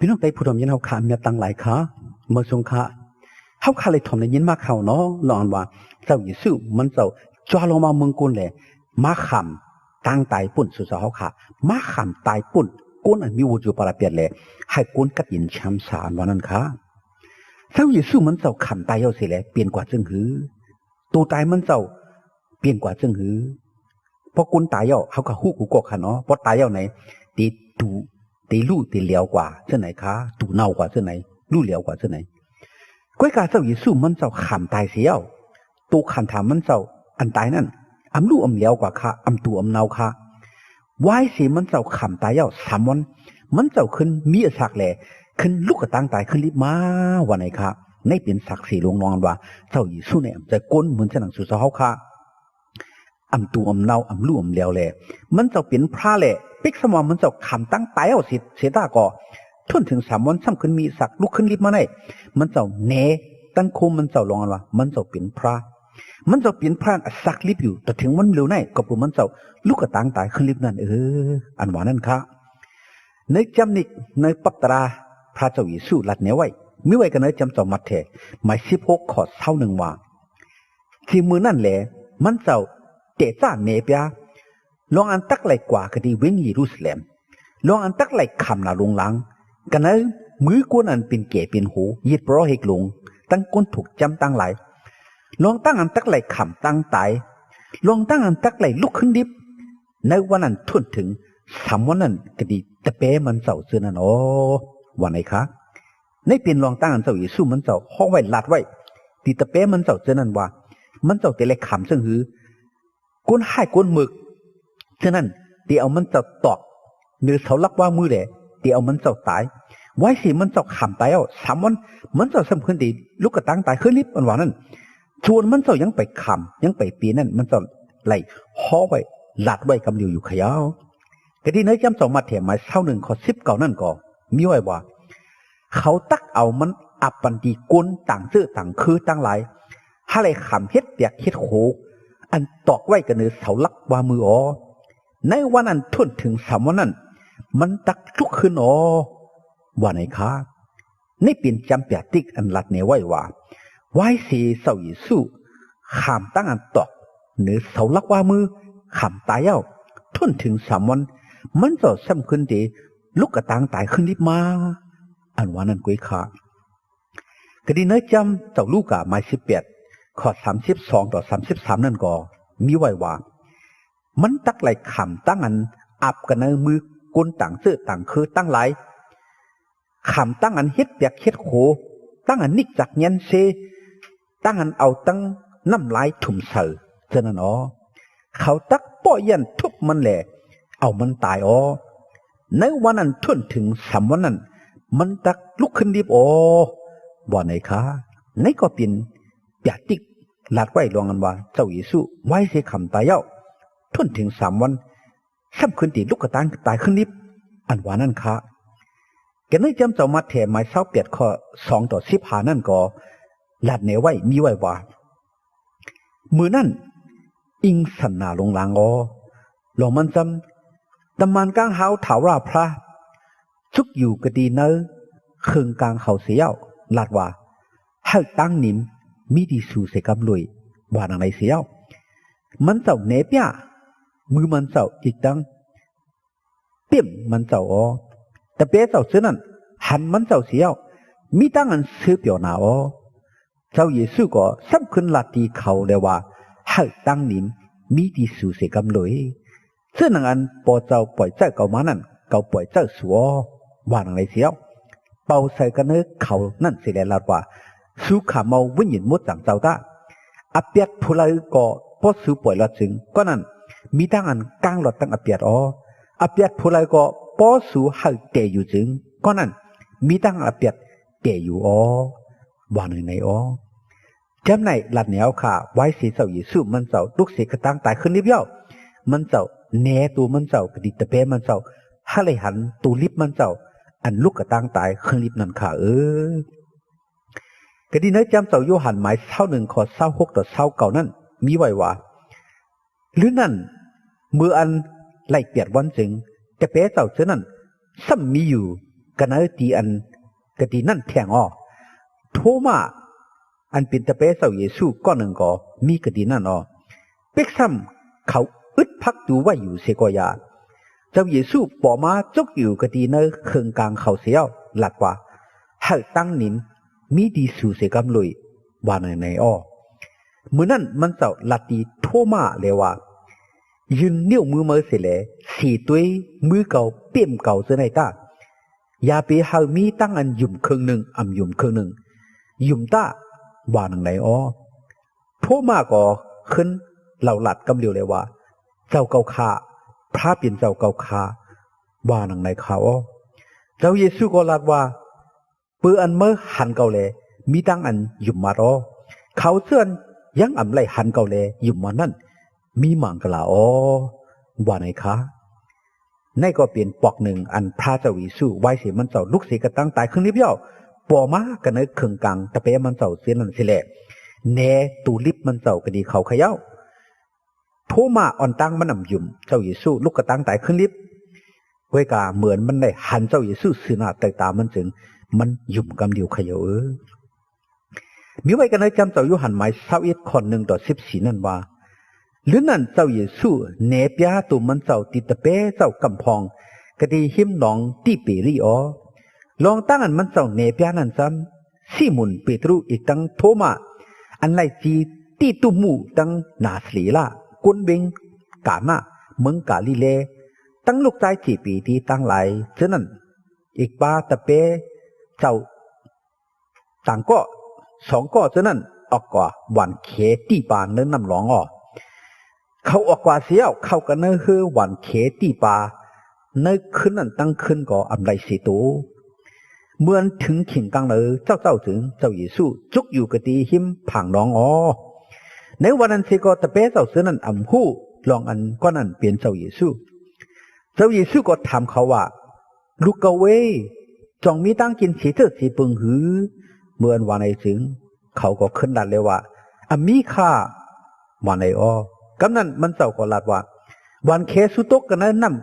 ພີ່ນ້ອງໄຕ້ຜູ້ທຳຍິນເຮົາຂ້າ ມຽດຕັ້ງຫຼາຍຂ້າ ເມື່ອຊົງຂ້າ ເຮົາຂ້າໄດ້ທຳໄດ້ຍິນມາຂ່າວເນາະ ລອງອັນວ່າ ເຈົ້າເຢຊູມັນເຈົ້າ ຈົວລົງມາເມືອງໂກນແລ ມາຂ້າມຕາງຕາຍປຸ້ນ ສູ່ເຈົ້າເຮົາຂ້າ ມາຂ້າມຕາຍປຸ້ນ ໂກນອັນມີວຸດຢູ່ປາລະແປດແລ ໃຫ້ໂກນກັດເຢັນແຊ່ມຊາ ອັນວ່ານັ້ນຂ້າ. ເຈົ້າເຢຊູມັນເຈົ້າຂ້າມຕາຍເອົາເສຍແລ ປ່ຽນກວ່າເຊິ່ງຫື? ໂຕຕາຍມັນເຈົ້າປ່ຽນກວ່າເຊິ່ງຫື? ເພາະຄົນຕາຍແລ້ວ ເຮົາກໍຮູ້ກູກອກຄັນເນາະ ເພາະຕາຍແລ້ວໃນ ເຕຕູ ເຕລູ້ ເຕແຫຼວກວ່າເຊິ່ງໃນຄະ ຕູເນົ່າກວ່າເຊິ່ງໃນ ລູ້ແຫຼວກວ່າເຊິ່ງໃນ. ກ້ອຍກາເຈົ້າເຢຊູມັນເຈົ້າຂ້າມຕາຍເສຍແລ້ວ ໂຕຂັນທາມັນເຈົ້າອັນຕາຍນັ້ນ ອຳລູ້ອຳແຫຼວກວ່າຄະ ອຳຕູອຳເນົ່າຄະ. ວາຍເສມັນເຈົ້າຂ້າມຕາຍແລ້ວສາມວັນ ມັນເຈົ້າຂຶ້ນມີອາສັກແລ ຂຶ້ນລຸກກະຕາງຕາຍຂຶ້ນລິບມາ ວ່າໃນຄະ. ໃນເປັນສັກສີຫຼວງນອງວ່າ ເຈົ້າເຢຊູໃນອຳໃຈກົ້ນເໝືອນສະໜັງສູ່ເຈົ້າເຮົາຄະ ອຳຕູອຳເນົ່າ ອຳລູ້ອຳແຫຼວແລ ມັນເຈົ້າເປັນພຣະແລ ປິກສຳວ່າມັນເຈົ້າຂ້າມຕາງຕາຍເອົາເສຍ ເສຍຕາກໍ ທົນເຖິງສາມວັນ ຊ້ຳຂຶ້ນມີອາສັກລຸກຂຶ້ນລິບມາໄດ້ ມັນເຈົ້າແນຕັ້ງໂຄມ ມັນເຈົ້າລອງອັນວ່າ ມັນເຈົ້າເປັນພຣະ ມັນເຈົ້າເປັນພຣະອາສັກລິບຢູ່ ແຕ່ເຖິງວັນເລີວໃນ ກໍເພື່ອມັນເຈົ້າລຸກກະຕາງຕາຍຂຶ້ນລິບນັ້ນເອີ ອັນວ່ານັ້ນຄະ. ໃນຈຳນິກ ໃນປັບຕາລາ ພຣະເຈົ້າເຢຊູລັດແນວໄວ້ ມີໄວ້ກັນໃນຈຳເຈົ້າມັດແທ ໝາຍສິບຫົກ ຂໍ້ຊາວໜຶ່ງວ່າ ທີ່ມື້ນັ້ນແລ ມັນເຈົ້າແຕະຈ້າແນປຽ ລອງອັນຕັກໄຫຼກວ່າກະດີເວັງເຢຣູຊາແລັມ ລອງອັນຕັກໄຫຼຂ້າມໜ້າໂລງລາງ ກະໃນມືກວນອັນເປັນແກ່ເປັນໂຫ ເຢດປລໍເຮັກຫຼົງ ທັງກົ້ນທຸກຈຳຕ່າງຫຼາຍ ລອງຕັ້ງອັນຕັກໄຫຼຂ້າມຕາງຕາຍ ລອງຕັ້ງອັນຕັກໄຫຼລຸກຂຶ້ນລິບ ໃນວັນນັ້ນທົນເຖິງສາມວັນນັ້ນກະດີຕະແປມັນເຈົ້າເທື່ອນັ້ນອໍ ວ່າໃນຄະ. ໃນເປັນລອງຕັ້ງອັນເຈົ້າເຢຊູມັນເຈົ້າຮ້ອງໄວ້ລາດໄວ້ ທີ່ຕະແປມັນເຈົ້າເທື່ອນັ້ນວ່າ ມັນເຈົ້າເຕໄລຂ້າມເຊິ່ງຫື ຄົນຮ້າຍຄົນເມີກເທື່ອນັ້ນ ເຕເອົາມັນເຈົ້າຕອກເໜືອເສົາຫຼັກວາມືແລ ເຕເອົາມັນເຈົ້າຕາຍ ວາຍເສມັນເຈົ້າຂ້າມຕາຍແລ້ວສາມວັນ ມັນເຈົ້າຊ້ຳຂຶ້ນເຕລຸກກະຕາງຕາຍຄືລິບ ອັນວ່ານັ້ນ ສ່ວນມັນເຈົ້າຍັງໄປຂ້າມ ຍັງໄປເປນັ້ນ ມັນເຈົ້າໄລ່ຫໍໄວ້ລາດໄວ້ກຳດຽວຢູ່ຂະເຍົາ. ກະດີໃນຈຳເຈົ້າມັດແທ ໝາຍຊາວໜຶ່ງ ຂໍ້ສິບເກົ້ານັ້ນກໍມີໄວ້ວ່າ ເຂົາຕັກເອົາມັນອັບປັນຕີຄົນຕ່າງເຊື້ອຕ່າງຄືຕ່າງຫຼາຍ ຫາໄລ່ຂ້າມເຮັດປຽກເຮັດໂຂ ອັນຕອກໄວ້ກະເໜີເສົາຫຼັກວາມືອໍ ໃນວັນອັນທົນເຖິງສາມວັນນັ້ນ ມັນຕັກລຸກຂຶ້ນອໍ ວ່າໃນຄະ. ໃນເປັນຈຳປຽກຕິກອັນລັດແນວໄວ້ວ່າ ວາຍເສເຈົ້າເຢຊູຂ້າມຕັ້ງອັນຕອກເໜືອເສົາຫຼັກວາມື ຂ້າມຕາຍແລ້ວ ທົນເຖິງສາມວັນ ມັນເຈົ້າຊ້ຳຂຶ້ນເຕລຸກກະຕາງຕາຍຂຶ້ນລິບມາ ອັນວ່ານັ້ນກວຍຄະ. ກະດີໃນຈຳເຈົ້າລູກາ ໝາຍສິບແປດ ຂໍ້ສາມສິບສອງຕໍ່ສາມສິບສາມນັ້ນກໍມີໄວ້ວ່າ ມັນຕັກໄຫຼຂ້າມຕັ້ງອັນອັບກະເໜີມືຄົນຕ່າງເຊື້ອຕ່າງຄືຕ່າງຫຼາຍ ຂ້າມຕັ້ງອັນເຮັດປຽກເຮັດໂຂ ຕັ້ງອັນນິກຈັກແຍນເຊ ຕັ້ງອັນເອົາຕັ້ງນ້ຳລາຍຖົມໃສ່ເທົ່ານັ້ນອໍ ເຂົາຕັກເປາະຢ້ຽນທຸບມັນແລ ເອົາມັນຕາຍອໍ ໃນວັນອັນທົນເຖິງສາມວັນນັ້ນ ມັນຕັກລຸກຂຶ້ນລິບອໍ ວ່າໃນຄະ. ໃນກໍເປັນປຽກຕິກລາດໄວ້ລອງອັນວ່າ ເຈົ້າເຢຊູວາຍເສຂ້າມຕາຍແລ້ວ ທົນເຖິງສາມວັນ ຊ້ຳຂຶ້ນເຕລຸກກະຕາງຕາຍຂຶ້ນລິບ ອັນວ່ານັ້ນຄະ. ກະໃນຈຳເຈົ້າມັດແທ ໝາຍຊາວແປດ ຂໍ້ສອງຕໍ່ສິບຫ້ານັ້ນກໍລາດແນວໄວ້ ມີໄວ້ວ່າ ມື້ນັ້ນ ອີງສັນໜ້າລົງລາງອໍ ລອງມັນຈຳ ຕຳມານກາງຫາວຖາວລາພຣະ ຊຸກຢູ່ກະດີໃນເຄິ່ງກາງເຂົາເສຍ ລາດວ່າ ໃຫ້ຕາງໜິມມີທີ່ສູເສກຳໂລຍ ວ່າດັ່ງໃດເສຍ ມັນເຈົ້າແນປຽ ມືມັນເຈົ້າອີກຕັ້ງ ເຕັມມັນເຈົ້າອໍ ຕະແປເຈົ້າເທື່ອນັ້ນ ຫັນມັນເຈົ້າເສຍ ມີຕາງອັນເສືອປຽວໜ້າອໍ. ເຈົ້າເຢຊູກໍຊ້ຳຄືນລາດຕີເຂົາແລວ່າ ໃຫ້ຕາງໜິມມີທີ່ສູເສກຳໂລຍ ເຊື່ອໜັງອັນປໍເຈົ້າປ່ອຍໃຈເຂົາມານັ້ນ ເຂົາປ່ອຍໃຈສູອໍ ວ່າດັ່ງໃດເສຍ ເປົ່າໃສ່ກະເນີເຂົານັ້ນເສຍແລລາດວ່າ ສູຂ້າເມົາວິນຍານມົດຈາງເຈົ້າຕາ ອາປຽດຜູ້ໃດກໍປໍສູປ່ອຍລອດຈຶ່ງ ກໍນັ້ນ ມີຕາງອັນກາງລອດຕັ້ງອາປຽດອໍ ອາປຽດຜູ້ໃດກໍປໍສູໃຫ້ແຕ່ຢູ່ຈຶ່ງ ກໍນັ້ນ ມີຕາງອາປຽດແຕ່ຢູ່ອໍ ວ່າໃນໃນອໍ. ຈຳໃນລັດແນວຄະ ວາຍເສເຈົ້າເຢຊູມັນເຈົ້າລຸກເສກະຕາງຕາຍຂຶ້ນລິບແລ້ວ ມັນເຈົ້າແນໂຕມັນເຈົ້າກະດີຕະແປມັນເຈົ້າ ຫາໄດ້ຫັນໂຕລິບມັນເຈົ້າ ອັນລຸກກະຕາງຕາຍຂຶ້ນລິບນັ້ນຄະເອີ. ກະດີໃນຈຳເຈົ້າໂຢຮັນ ໝາຍຊາວໜຶ່ງ ຂໍ້ຊາວຫົກຕໍ່ຊາວເກົ້ານັ້ນ ມີໄວ້ວ່າ ຫຼືນັ້ນ ເມື່ອອັນໄລ່ແປດວັນຈຶ່ງ ຕະແປເຈົ້າເທື່ອນັ້ນ ຊ້ຳມີຢູ່ ກະເນີຕີອັນກະດີນັ້ນແທ້ງອໍ. ໂທມາ ອັນເປັນຕາແປເຈົ້າເຢຊູກ້ອນໜຶ່ງກໍມີກະດີນັ້ນອໍ. ເປັກຊ້ຳເຂົາອຶດພັກຕູໄວ້ຢູ່ເສຍກໍຢ່າ. ເຈົ້າເຢຊູປໍອກມາຈົກຢູ່ກະດີໃນເຄິ່ງກາງເຂົາເສຍ ລັດວ່າ ໃຫ້ຕັ້ງນິນມີດີສູເສຍກຳລຸຍ ວ່າໃນໃນອໍ. ມື້ນັ້ນມັນເຈົ້າລັດຕີໂທມາແລວ່າ ຢືນນິ້ວມືເມີເສຍແລ ສີຕົວຍມືເກົ່າເປ້ມເກົ່າເທື່ອໃນຕາ. ຢ່າໄປໃຫ້ມີຕັ້ງອັນຫຍຸມເຄິ່ງໜຶ່ງ ອຳຫຍຸມເຄິ່ງໜຶ່ງ ຫຍຸມຕາ ວ່າໜັງໃນອໍ. ໂທມາກໍຂຶ້ນເລົ່າລັດກຳຫຼຽວແລວ່າ ເຈົ້າເຈົ້າຂ້າ ພະເປັນເຈົ້າເຈົ້າຂ້າ ວ່າໜັງໃນຂ້າອໍ. ເຈົ້າເຢຊູກໍລັດວ່າ ເປີອັນເມີຫັນເກົ່າແລ ມີຕັ້ງອັນຫຍຸມມາອໍ. ເຂົາເຊື່ອນຍັງອຳໄລຫັນເກົ່າແລ ຫຍຸມມານັ້ນ ມີມັງກະລາອໍ ວ່າໃນຂ້າ. ໃນກໍເປັນປອກໜຶ່ງອັນພະເຈົ້າເຢຊູ ວາຍເສມັນເຈົ້າລຸກເສກະຕັ້ງຕາຍຂຶ້ນລິບແລ້ວ ປໍອກມາກະເນີເຄິ່ງກາງຕາແປມັນເຈົ້າເສຍນັ້ນເສຍແລ ແນຕູລິບມັນເຈົ້າກະດີເຂົາຂະເຍົາ. ໂທມາອ່ອນຕັ້ງມັນອຳຫຍຸມ ເຈົ້າເຢຊູລຸກກະຕັ້ງຕາຍຂຶ້ນລິບ. ເວີຍກາເໝືອນມັນໄດ້ຫັນເຈົ້າເຢຊູຊື່ໜ້າໃຕ້ຕາມັນຈຶ່ງ ມັນຫຍຸມກຳດຽວຂະເຍົາເອີ. ມີໄວ້ກັນໃນຈຳເຈົ້າໂຢຮັນໝາຍຊາວເອັດ ຂໍ້ໜຶ່ງຕໍ່ສິບສີ່ນັ້ນວ່າ ຫຼືນັ້ນເຈົ້າເຢຊູແນປຽໂຕມັນເຈົ້າຕິດຕາແປເຈົ້າກຳພອງ ກະທີ່ຮິມໜອງຕິເປຣີອໍ. ລອງຕັ້ງອັນມັນເຈົ້າແນປຽນັ້ນຊ້ຳ ຊີໂມນເປຕຣູອີກທັງໂທມາ ອັນໄລ່ຈີຕີຕຸ້ມໝູ່ທັງນາຊາເຣລາ ຄົນເວັງການາ ເມືອງກາລີແລ ທັງລູກຊາຍເຈເປດີທັງຫຼາຍເທື່ອນັ້ນ ອີກປາຕາແປເຈົ້າຕ່າງກໍສອງກໍເທື່ອນັ້ນ ອອກກວ່າຫວ່ານແຫຕີປາໃນນ້ຳໜອງອໍ. ເຂົາອອກກວ່າເສຍ ເຂົ້າກັນໃນເຮືອຫວ່ານແຫຕີປາ ໃນຄືນນັ້ນທັງຄືນກໍອຳໄລເສຍໂຕ. ເມື່ອເຖິງຂິງກາງເລີເຈົ້າເຈົ້າຈຶ່ງ ເຈົ້າເຢຊູຈຸກຢູ່ກະຕີຮິມຜາງໜອງອໍ. ໃນວັນນັ້ນເສຍກໍຕາແປເຈົ້າເສືອນັ້ນອຳຮູ້ລອງອັນກ້ອນນັ້ນເປັນເຈົ້າເຢຊູ. ເຈົ້າເຢຊູກໍຖາມເຂົາວ່າ ລູກເຂົາເອີຍ ຈອງມີຕາງກິນເສເທີເສເປິງຫື? ເມື່ອອັນວ່າໃນຈຶ່ງ ເຂົາກໍຂຶ້ນລັດແລວ່າ ອາມີຄ່າ ວ່າໃນອໍ. ກຳນັ້ນມັນເຈົ້າກໍລັດວ່າ ຫວ່ານແຫສູຕົກກັນໃນນ້ຳ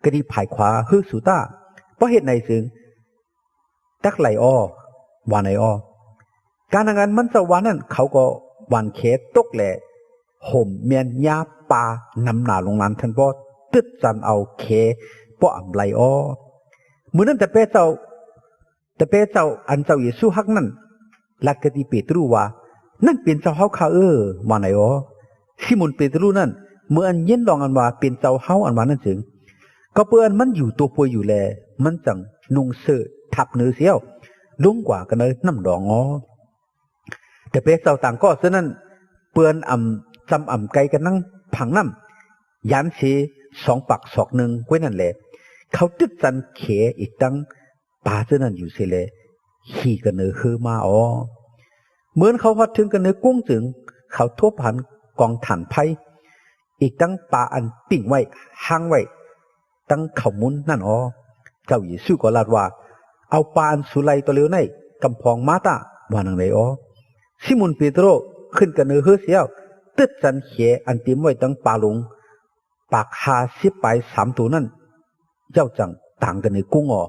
ກະດີພາຍຂວາເຮືອສູຕາ ເພາະເຫດໃນຈຶ່ງຕັກໄຫຼອໍ ວ່າໃນອໍ. ການອັນມັນເຈົ້າວ່ານັ້ນ ເຂົາກໍຫວ່ານແຫຕົກແລ ໂຫມແມ່ນຍາປານຳໜາລົງນານ ທ່ານບໍ່ຕຶດສັນເອົາແຫ ບໍ່ອຳໄລອໍ. ມື້ນັ້ນຕາແປເຈົ້າ ຕາແປເຈົ້າອັນເຈົ້າເຢຊູຮັກນັ້ນ ລັດກະຕິເປຕຣູວ່າ ນັ້ນເປັນເຈົ້າເຮົາຂ້າເອີ ວ່າໃນອໍ. ຊີໂມນເປຕຣູນັ້ນ ເມື່ອອັນຍິນລອງອັນວ່າເປັນເຈົ້າເຮົາອັນວ່ານັ້ນຈຶ່ງ ກໍເປີອັນມັນຢູ່ຕົວປ່ວຍຢູ່ແລ ມັນຈັ່ງນຸ່ງເສີທັບເນີເຊວ ລົງກວ່າກັນໃນນ້ຳດອງອໍ. ແຕ່ເປເຈົ້າຕ່າງກໍເທື່ອນັ້ນ ເປີອັນອຳ ຈຳອຳໄກກັນນັ່ງຜັງນ້ຳ ຍານເຊສອງປາກສອກໜຶ່ງໄວ້ນັ້ນແລ ເຂົາຕຶດສັນແຫອີກຕັ້ງປາເທື່ອນັ້ນຢູ່ເຊແລ ຂີ່ກັນເນີເຮືອມາອໍ. ເມື່ອເຂົາຮອດເຖິງກັນເນີກຸ້ງຈຶ່ງ ເຂົາໂທບຫັນກອງຖ່ານໄຟ ອີກຕັ້ງປາອັນປິງໄວ້ ຫ້າງໄວ້ ຕັ້ງເຂົ້າມຸນນັ້ນອໍ. ເຈົ້າເຢຊູກໍລາດວ່າ ເອົາປາອັນສູໄລ່ຕໍ່ເລວໃນກຳພອງມາຕາ ວ່ານາງໃດອໍ. ຊີໂມນເປໂຕຣຂຶ້ນກັນເນີເຮືອເຊວ ຕຶດສັນແຫອັນເຕັມໄວ້ຕັ້ງປາລົງ ປາກຫ້າສິບປາຍສາມໂຕນັ້ນ ເຈົ້າຈັ່ງຕາງກັນເນີກຸ້ງອໍ.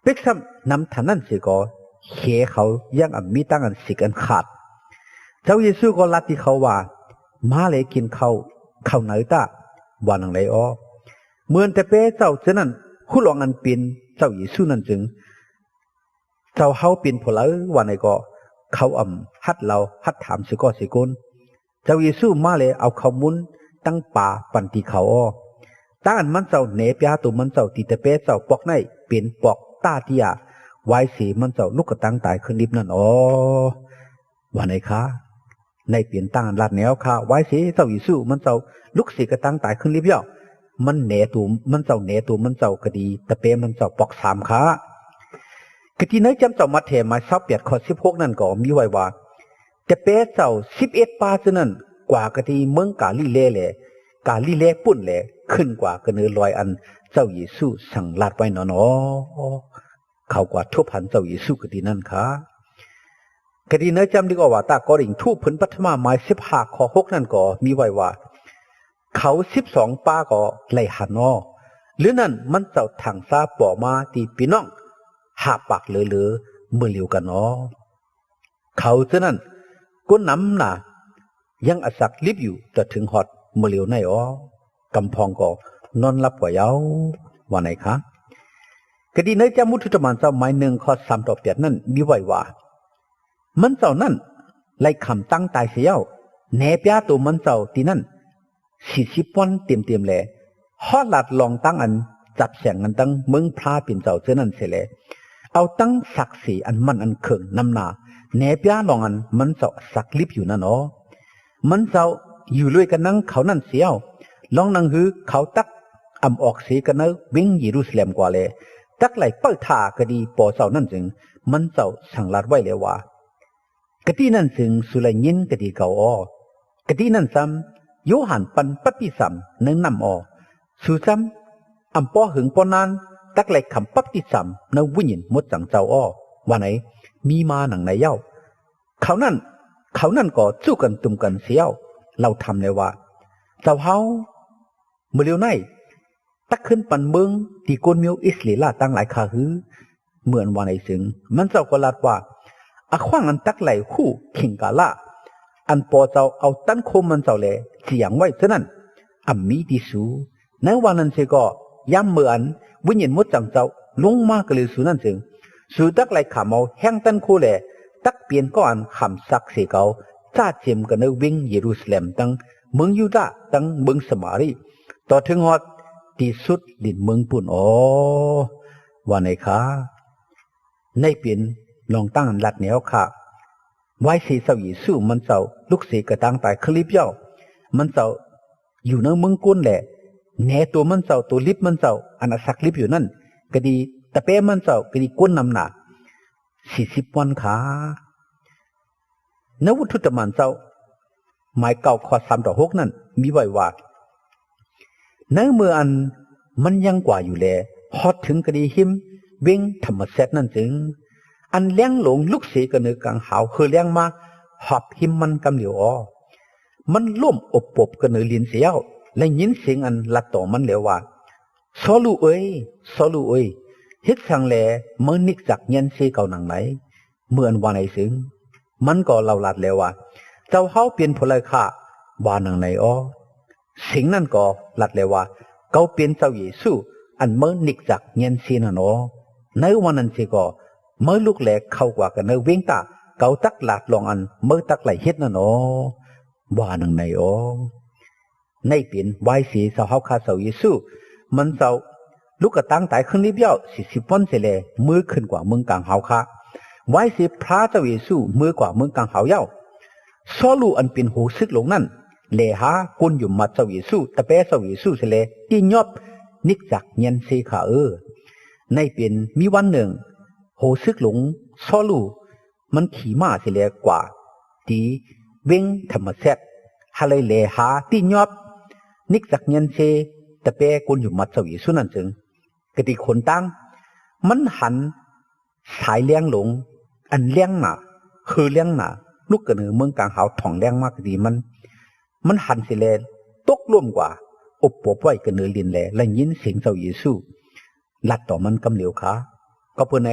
ເປັກຊ້ຳນຳທັນນັ້ນເສຍກໍ ແຫເຂົາຍັງອຳມີຕັ້ງອັນສິກອັນຂາດ. ເຈົ້າເຢຊູກໍລາດຕິເຂົາວ່າ ມາແລກິນເຂົ້າ ເຂົ້າໃນຕາ ວ່ານາງໃດອໍ. ເມື່ອແຕ່ເປເຈົ້າເທື່ອນັ້ນ ຮູ້ລອງອັນເປັນເຈົ້າເຢຊູນັ້ນຈຶ່ງ ເຈົ້າເຮົາເປັນຜູ້ໃດ ວ່າໃນກໍ ເຂົາອຳຫັດເລົ່າຫັດຖາມເສຍກໍເສຍກົນ. ເຈົ້າເຢຊູມາແລເອົາເຂົ້າມຸນຕັ້ງປາປັນຕີເຂົາອໍ. ຕາອັນມັນເຈົ້າແນປຽໂຕມັນເຈົ້າ ຕິແຕ່ເປເຈົ້າປອກໃນ ເປັນປອກຕາຕິອາ ວາຍເສມັນເຈົ້າລຸກກະຕັ້ງຕາຍຂຶ້ນລິບນັ້ນອໍ ວ່າໃນຄາ. ໃນເປັນຕາອັນລາດແນວຄາ ວາຍເສເຈົ້າເຢຊູມັນເຈົ້າລຸກເສກະຕັ້ງຕາຍຂຶ້ນລິບແລ້ວ ມັນແນໂຕ ມັນເຈົ້າແນໂຕມັນເຈົ້າກະດີ ຕະເປມັນເຈົ້າປອກສາມຄາ. ກະຕິໃນຈຳເຈົ້າມັດແທມາຍຊາວແປດ ຂໍ້ສິບຫົກນັ້ນກໍມີໄວ້ວ່າ ແຕ່ເປເຈົ້າສິບເອັດປາເທື່ອນັ້ນ ກວ່າກະຕິເມືອງກາລີແລແລ ກາລີແລປຸ້ນແລ ຂຶ້ນກວ່າກະເນີລອຍອັນເຈົ້າເຢຊູສັ່ງລາດໄວ້ນັ້ນນໍ. ເຂົາກວ່າທົບພັນເຈົ້າເຢຊູກະຕິນັ້ນຄາ. ກະຕິໃນຈຳລິກອວາຕາ ກໍລິງທູ ເພິ່ນປັດຖະມາ ໝາຍສິບຫ້າ ຂໍ້ຫົກນັ້ນກໍມີໄວ້ວ່າ ເຂົາສິບສອງປາກໍໄລ່ຫັນນໍ. ຫຼືນັ້ນມັນເຈົ້າຖັງຊາປໍມາຕິພີ່ນ້ອງ ອ້າປາກເລີໆເມື່ອລຽວກັນອໍ. ເຂົາເທື່ອນັ້ນ ຄົນນຳໜ້າ ຍັງອາສັກລິບຢູ່ ຈົນເຖິງຮອດມື້ລຽວໃນອໍ. ກຳພອງກໍນອນຫຼັບກວ່າເຍົາ ວ່າໃນຄະ. ກະດີໃນຈາມວຸດທຸດຕະມານເຈົ້າ ໝາຍໜຶ່ງ ຂໍ້ສາມຕໍ່ແປດນັ້ນ ມີໄວ້ວ່າ ມັນເຈົ້ານັ້ນໄລ່ຂ້າມຕາງຕາຍເສຍແລ້ວ ແໜປຽໂຕມັນເຈົ້າທີ່ນັ້ນ ສີ່ສິບວັນເຕັມໆແລ ຮອດລາດລ່ອງຕາງອັນຈັບແສງກັນຕັ້ງເມືອງພລາເປັນເຈົ້າເທື່ອນັ້ນເສຍແລ ເອົາຕັ້ງສັກສີອັນໝັ້ນອັນເຄິ່ງນຳໜ້າ ແໜປຽລ່ອງອັນມັນເຈົ້າສັກລິບຢູ່ນັ້ນອໍ. ມັນເຈົ້າຢູ່ລວຍກັນນັງເຂົານັ້ນເສຍແລ້ວ ລ່ອງນັງຮືເຂົາຕັກອຳອອກເສກັນເນີເວັງເຢຣູຊາແລັມກວ່າແລ ຕັກໄລ່ເປີດທ່າກະດີປໍເຈົ້ານັ້ນຈຶ່ງ ມັນເຈົ້າສັ່ງລາດໄວ້ແລວ່າ ກະຕິນັ້ນເຊິ່ງສູໄດ້ຍິນກະຕິເກົ່າອໍ. ກະຕິນັ້ນຊ້ຳ ໂຢຮັນປັ່ນບັບຕິສຳໃນນ້ຳອໍ. ສູຊ້ຳ ອຳບໍ່ເຫິງບໍ່ນານ ຕັກໄລ່ຄຳບັບຕິສຳໃນວິນຍານມົດຈັງເຈົ້າອໍ ວ່າໃນ ມີມາໜັງໃນເຍົາ. ເຂົານັ້ນ ເຂົານັ້ນກໍຈູ້ກັນຕຸມກັນເສຍແລ້ວ ເລົ່າຖາມແລວ່າ ເຈົ້າເຮົາ ມື້ລຽວໃນ ຕັກຂຶ້ນປັນເມືອງທີ່ຄົນມິວອິດສະເຣລາທັງຫຼາຍຂ້າຮື? ເມື່ອອັນວ່າໃນເຊິ່ງ ມັນເຈົ້າກໍລາດວ່າ ອາຂວ້າງອັນຕັກໄລ່ຮູ້ເຄັ່ງກາລະ ອັນປໍເຈົ້າເອົາຕັນໂຄມັນເຈົ້າແລຈຽງໄວ້ເທື່ອນັ້ນ ອຳມີທີ່ສູ. ໃນວ່ານັ້ນເສຍກໍ ຍາມເມື່ອອັນວິນຍານມົດຈັງເຈົ້າລົງມາກະເລີສູນັ້ນເຊິ່ງ ສູຕັກໄລ່ຂ້າມເອົາແຮງຕັນໂຄແລ ຕັກປ່ຽນກ້ອງອັນຂ້າມສັກເສເກົ່າ ຈາດເຈມກັນເນີເວັງເຢຣູຊາແລັມ ທັງເມືອງຢູດາ ທັງເມືອງສະມາຣີ ຕໍ່ເຖິງຮອດທີ່ສຸດດິນເມືອງພຸ້ນອໍ ວ່າໃນຄະ. ໃນເປັນລອງຕັ້ງອັນລັດແນວຄະ ວາຍເສເຈົ້າເຢຊູ ມັນເຈົ້າລຸກເສກະຕາງຕາຍຂຶ້ນລິບເຍົາ ມັນເຈົ້າຢູ່ໃນເມືອງກຸນແລ ແໜໂຕມັນເຈົ້າ ໂຕລິບມັນເຈົ້າ ອັນອາສັກລິບຢູ່ນັ້ນ ກະດີຕະແປມັນເຈົ້າ ກະດີກົນນຳໜ້າ ສີ່ສິບວັນຄະ. ໃນວຸດທຸດຕະມານເຈົ້າ ໝາຍເກົ້າ ຂໍ້ສາມຕໍ່ຫົກນັ້ນ ມີໄວ້ວ່າ ໃນເມື່ອອັນມັນຍັງກວ່າຢູ່ແລ ຮອດເຖິງກະດີຮິມເວັງທຳມະແຊດນັ້ນເຊິ່ງ ອັນແລງຫຼົງລຸກເສກະເນີກາງຫາວເຫີແລງມາຮອບຮິມມັນກຳຫຼຽວອໍ. ມັນລົ້ມອົບປົບກະເນີລິນເສຍແລ້ວ ແລະ ຍິນສຽງອັນລັດຕໍ່ມັນແລວ່າ ຊໍລູເອີຍ ຊໍລູເອີຍ ເຮັດສັງແລມານິກຈັກແຍ່ນເຊເຂົາໜັງໃນ? ເມື່ອອັນວ່າໃນເຊິ່ງ ມັນກໍເລົ່າລາດແລວ່າ ເຈົ້າເຮົາເປັນຜູ້ໃດຄະ? ວ່າໜັງໃນອໍ. ເສັງນັ້ນກໍລາດແລວ່າ ເຂົາເປັນເຈົ້າເຢຊູ ອັນເມີນິກຈັກແຍ່ນເຊນັ້ນອໍ. ໃນວັນນັ້ນເສຍກໍ ເມີລຸກແລເຂົ້າກວ່າກັນເນີເວັງຕາ ເຂົາຕັກລາດລ່ອງອັນເມີຕັກໄລ່ເຮັດນັ້ນອໍ. ວ່າໜັງໃນອໍ. ໃນເປັນວາຍເສເຈົ້າເຮົາຂ້າເຈົ້າເຢຊູ ມັນເຈົ້າລຸກກະຕາງຕາຍຂຶ້ນລິບເຍົາ ສີ່ສິບວັນເສຍແລ ເມີຂຶ້ນກວ່າເມືອງກາງຫາວຄະ. ວາຍເສພລາເຈົ້າເຢຊູເມີກວ່າເມືອງກາງຫາວເຍົາ ຊໍລູອັນເປັນໂຫຊຶກຫຼົງນັ້ນ ແລຫາກົນຢຸມມັດເຈົ້າເຢຊູ ຕະແປເຈົ້າເຢຊູເສຍແລ ຕີຍອບນິກຈັກແຍ່ນເຊຄະເອີ. ໃນເປັນມີວັນໜຶ່ງ ໂຫຊຶກຫຼົງ ຊໍລູ ມັນຂີ່ມ້າເສຍແລກວ່າ ທີ່ເວັງທຳມະແຊດ ຫາໄລ່ແລຫາຕີຍອບນິກຈັກແຍ່ນເຊ ຕະແປກົນຢຸມມັດເຈົ້າເຢຊູນັ້ນເຊິ່ງ ກະຕິຄົນຕ່າງ ມັນຫັນສາຍແລງຫຼົງ ອັນແລງໜາ ເຫີແລງໜາ ລຸກກະເນີເມືອງກາງຫາວ ທ່ອງແລງມາກະຕິມັນ ມັນຫັນເສຍແລຕົກລົ້ມກວ່າ ອົບປົບໄວ້ກະເນີລິນແລ ໄດ້ຍິນສຽງເຈົ້າເຢຊູ ລັດຕໍ່ມັນກຳຫຼຽວຄະ. ກໍເພາະໃນ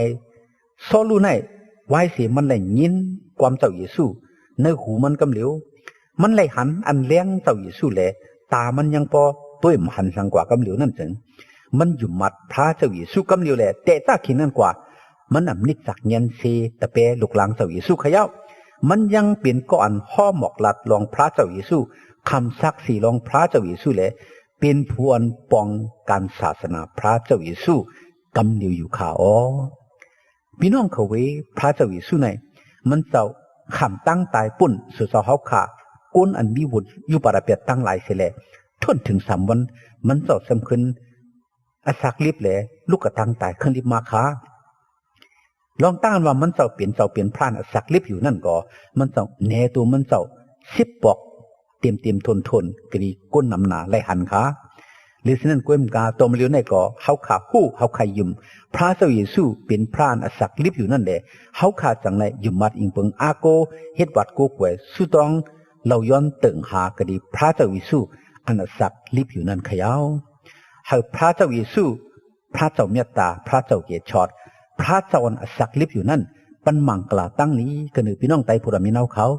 ຊໍລູໃນ ວາຍເສມັນໄດ້ຍິນຄວາມເຈົ້າເຢຊູໃນຫູມັນກຳຫຼຽວ ມັນໄດ້ຫັນອັນແລງເຈົ້າເຢຊູແລ ຕາມັນຍັງພໍຕົວມຫັນສັງກວ່າກຳຫຼຽວນັ້ນເຊິ່ງ ມັນຢຸມມັດພລາເຈົ້າເຢຊູກຳຫຼຽວແລ ແຕ່ຕາຂີນນັ້ນກວ່າ ມັນອຳນິກຈັກແຍ່ນເຊ ຕະແປລຸກລາງເຈົ້າເຢຊູຂະເຍົາ ມັນຍັງເປັນກໍອັນຫໍ່ໝອກລັດລອງພລາເຈົ້າເຢຊູ ຄຳສັກສີລອງພລາເຈົ້າເຢຊູແລ ເປັນຜູ້ອັນປອງການສາສະໜາພລາເຈົ້າເຢຊູ ກຳຫຼຽວຢູ່ຄະອໍ. ພີ່ນ້ອງເຂົາເວ ພລາເຈົ້າເຢຊູໃນ ມັນເຈົ້າຂ້າມຕາງຕາຍປຸ້ນສູ່ເຈົ້າເຮົາຂ້າ ຄົນອັນມີວຸດຢູ່ປາລະແປດທັງຫຼາຍເສຍແລ ທົນເຖິງສາມວັນ ມັນເຈົ້າສຳຂຶ້ນອາສັກລິບແລ ລຸກກະຕາງຕາຍຂຶ້ນລິບມາຄະ. ລອງຕັ້ງວ່າມັນເຈົ້າເປັນເຈົ້າເປັນພລານອາສັກລິບຢູ່ນັ້ນກໍ ມັນເຈົ້າແນໂຕມັນເຈົ້າສິບປອກ ເຕັມໆທົນໆ ກະດີກົ້ນນຳໜ້າໄລ່ຫັນຄະ. ຫຼືສະນັ້ນກວມກາຕໍ່ມາເລີຍໃນກໍ ເຮົາຂ້າຮູ້ ເຮົາຂ້າຢືມ ພລາເຈົ້າເຢຊູເປັນພລາອັນອາສັກລິບຢູ່ນັ້ນແລ ເຮົາຂ້າຈັ່ງໄດ້ຢືມມັດອີງເພິງອາໂກ ເຮັດວັດໂກກວຍ ສຸຕ້ອງ ເລົ່າຍ້ອນເຕີງຫາກະດີພລາເຈົ້າເຢຊູ ອັນອາສັກລິບຢູ່ນັ້ນຂະເຍົາ. ໃຫ້ພລາເຈົ້າເຢຊູ ພລາເຈົ້າເມດຕາ ພລາເຈົ້າເກດຊອດ ພ ພຣະເຈົ້າອັນອາສັກລິບຢູ່ນັ້ນ ປັນມັງກະລາຕັ້ງລີ ກະເນີພີ່ນ້ອງໄຕຜູ້ດຳມີນາວຂາວ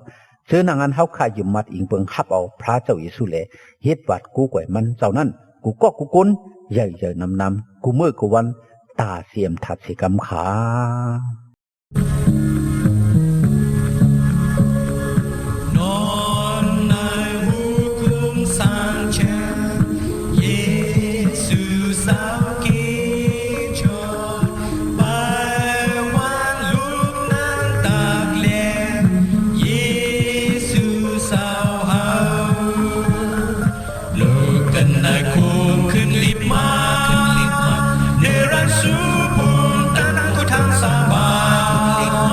ເຊີນນາງອັນເຮົາຂ້າຢືມມັດອີງເບິ່ງຮັບເອົາພຣະເຈົ້າເຢຊູ ແລ ເຮັດວັດກູ້ກວຍມັນເຈົ້ານັ້ນ ກູ່ກອກກູ່ກົນ ໃຫຍ່ໆນຳໆ ກູ່ມື້ກູ່ວັນ ຕາເສຍມທັດເສກຳຂາ. ລຸກຂຶ້ນນາຍໂຄມຂຶ້ນລິບມາ ເນີລັນຊູພູມຕັນໂຄທາງສາບາ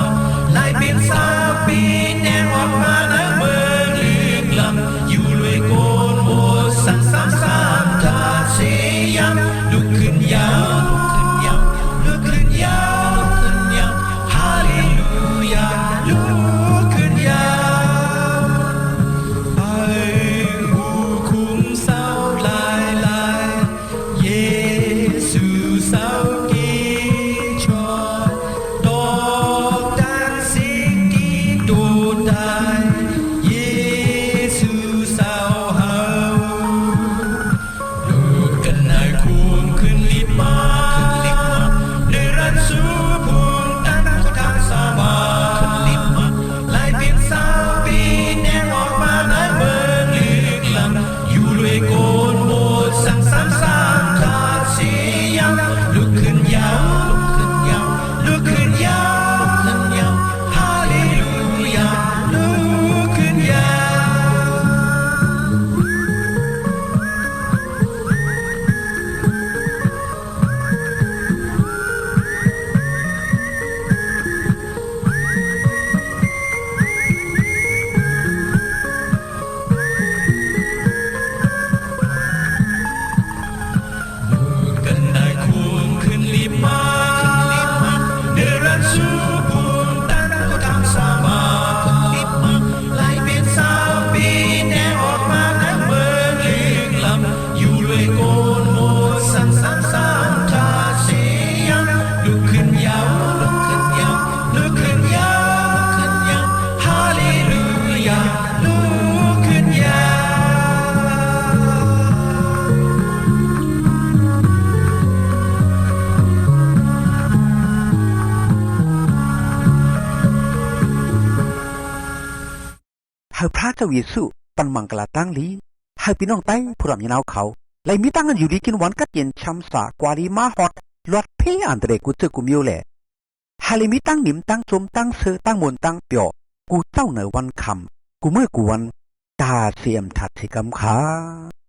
ນ ຫຼາຍເປັນຊາວປີແນມອອກມາໃນເມືອງລຶກລ້ຳ ຢູ່ລວຍໂກນໂມສັງສາມສາມທາດເສຍາມ ລຸກຂຶ້ນຍາວ ລຸກຂຶ້ນຍາວ ລຸກຂຶ້ນຍາວ ຮາເລລູຢາ ລຸກຂຶ້ນຍາວ ໄປ ຜູ້ຄຸມເຊົາຫຼາຍໆ ເຢຊູເຊົາກີດຈອດ ຕອກຕັນສິດທີ່ໂຕຕາຍ ເຢຊູເຊົາເຮົາ ລຸກຂຶ້ນນາຍໂຄມຂຶ້ນລິບມາ ເນີລັນຊູພູມຕັນໂຄທາງສາບານ ຫຼາຍເປັນຊາວປີແນມອອກມາໃນເມືອງລຶກລ້ຳ ຢູ່ລວຍໂກນໂມສັງສາມສາມທາດເສຍາມ ລຸກຂຶ້ນຍາວ ລຸກຂຶ້ນຍາວ ລຸກຂຶ້ນຍາວ ຮາເລລູຢາ ລຸກຂຶ້ນຍາວ. ລຸກຂຶ້ນນາຍໂຄມຂຶ້ນລິບມາ ເນີລັນຊູພູມຕັນໂຄທາງສາບານ ຫຼາຍເປັນຊາວປີແນມອອກມາໃນເມືອງລຶກລ້ຳ ຢູ່ລວຍໂກນໂມສັງສາມສາມທາດເສຍາມ ລຸກຂຶ້ນຍາວ ລຸກຂຶ້ນຍາວ ລຸກຂຶ້ນຍາວ ຮາເລລູຢາ ລຸກຂຶ້ນຍາວ. ໃຫ້ພຣະເຈົ້າເຢຊູປັນມັງກະລາຕັ້ງລີ ໃຫ້ພີ່ນ້ອງໄຕຜູ້ດຳມີນາວຂາວ ໄດ້ມີຕາງຢູ່ດີກິນຫວານກັດເຢັນຊຳຊາກວ່າດີມາຮອດລອດເພອັນຕະເລກູເຈີກູມິວແລ ໃຫ້ໄດ້ມີຕາງໜິມຕາງຊົມຕາງເຊີຕາງມ່ວນຕາງປ່ຽວ ກູ່ເຊົ້າໃນວັນຄ່ຳ ກູ່ມື້ກູ່ວັນ ຕາເສຍມທັດເສກຳຂາ.